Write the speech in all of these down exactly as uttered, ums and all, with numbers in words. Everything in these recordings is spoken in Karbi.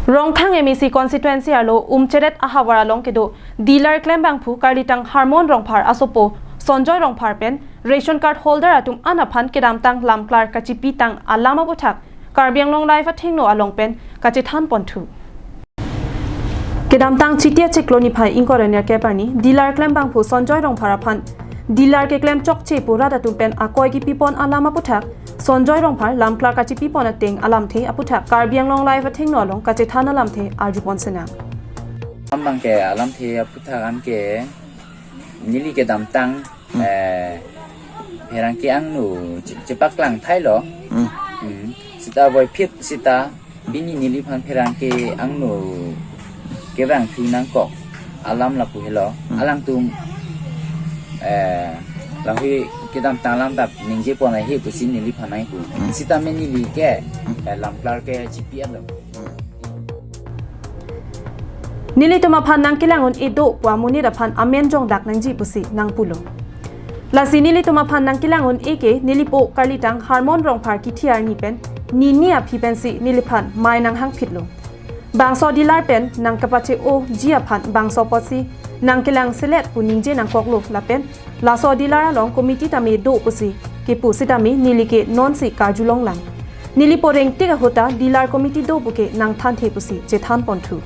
Rongkhang M A C constituency arlo Umcheret ahavar along kedo dealer klembangphu karlitang Harmon Rongphar asopo Sonjoy Rongphar pen ration card holder atum an aphan kedamtang lamklar kachipitang alam aputhak Karbi Anglong Live athengno along pen kachethan ponthu. Kedamtang Chiti achiklo niphai ingkoi ra nerkep arni dealer klembangphu Sonjoy Rongphar aphan dealer keklem chokche pu rat atum pen akoi kipipon alam aputhak Sonjoy Rongphar lamklar kachipipon ateng alamthe aputhak Karbi Anglong Live athengno along kachethan alamthe arjupon senang. Ambang ke alamthe aputhak an ke neli kedamtang, eh, pherangke angno che-, chepaklang thailo. Hmm. Hmm. Sita voiphit sita pini neliphan pherangke angno kevrang thu nangkok alam lapu helo. Hmm. Alangtum, eh, lahui kedamtang alam ta ningjepon ahe pusi neliphan nangpu. Hmm. Sita me neli ke, eh, lamklar ke chipi alo. Nelitum aphan nangkelang un-e do pu amonit aphan amen jongdak nangji pusi nangpulo. Lasi nelitum aphan nangkelang un-e ke nelipo karlitang Harmon Rongphar kithi arni pen nini aphi pensi neliphan mei nanghangphitlo. Bangso dealer pen nangkapache-oji aphan bangso apotsi nangkelang selet pu ningje nangkoklo lapen laso dealer along committee tame do pusi kepu sitame neli ke nonsi karjulonglang. Nelipo rengtik ahut ta dealer committee do puke nangthanthe pusi chethan ponthu.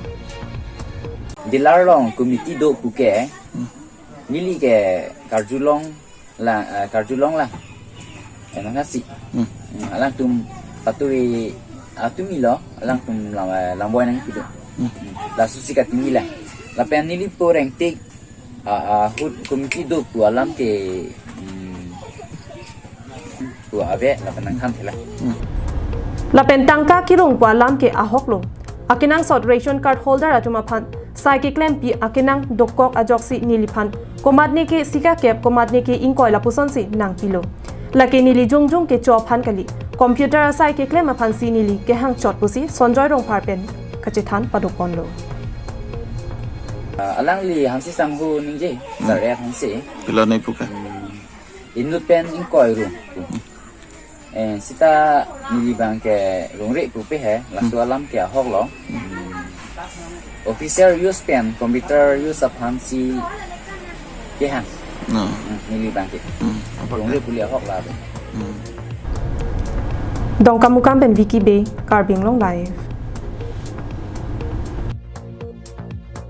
Dealer along committee do puke neli ke karjulonglang, eh, karjulonglang. Enang nasi. Hmm. Hmm, alangtum paturi atum ilo, alangtum lam, eh, lamboi nangkido. Hmm. Hmm, laso si katimi la. Lapen nelipo rengtik a, ahut committee do pu alam ke, hmm, pu ave lapen nangthanthela. Hmm. Lapen tangka kerung pu alam ke ahoklo. Akenangsot ration card holder atum aphan sai keklempi akenang dokok ajoksi neliphan komatne ke sikakep komatne ke ingkoi lapusonsi nangpilo. Lake neli jongjong kecho aphan kali. Computer asai keklem aphansi neli kehangchot pusi Sonjoy Rongphar pen kachethan padoponlo. Ah, alangli Hanse Sangho ningje, hmm, Sar Hanse. Pilo nai puka? Hmm, inut pen ingkoi ru. Eh, sita neli bang ke rungre pupe he, laso alam ke ahoklo. Hmm. Official use pen computer use aphansi kehang. No. Hmm, neli bang ke. Hmm. Rungre puli ahok la. Hmm. Dongkamukam pen Vicky Bey, Karbi Anglong Live.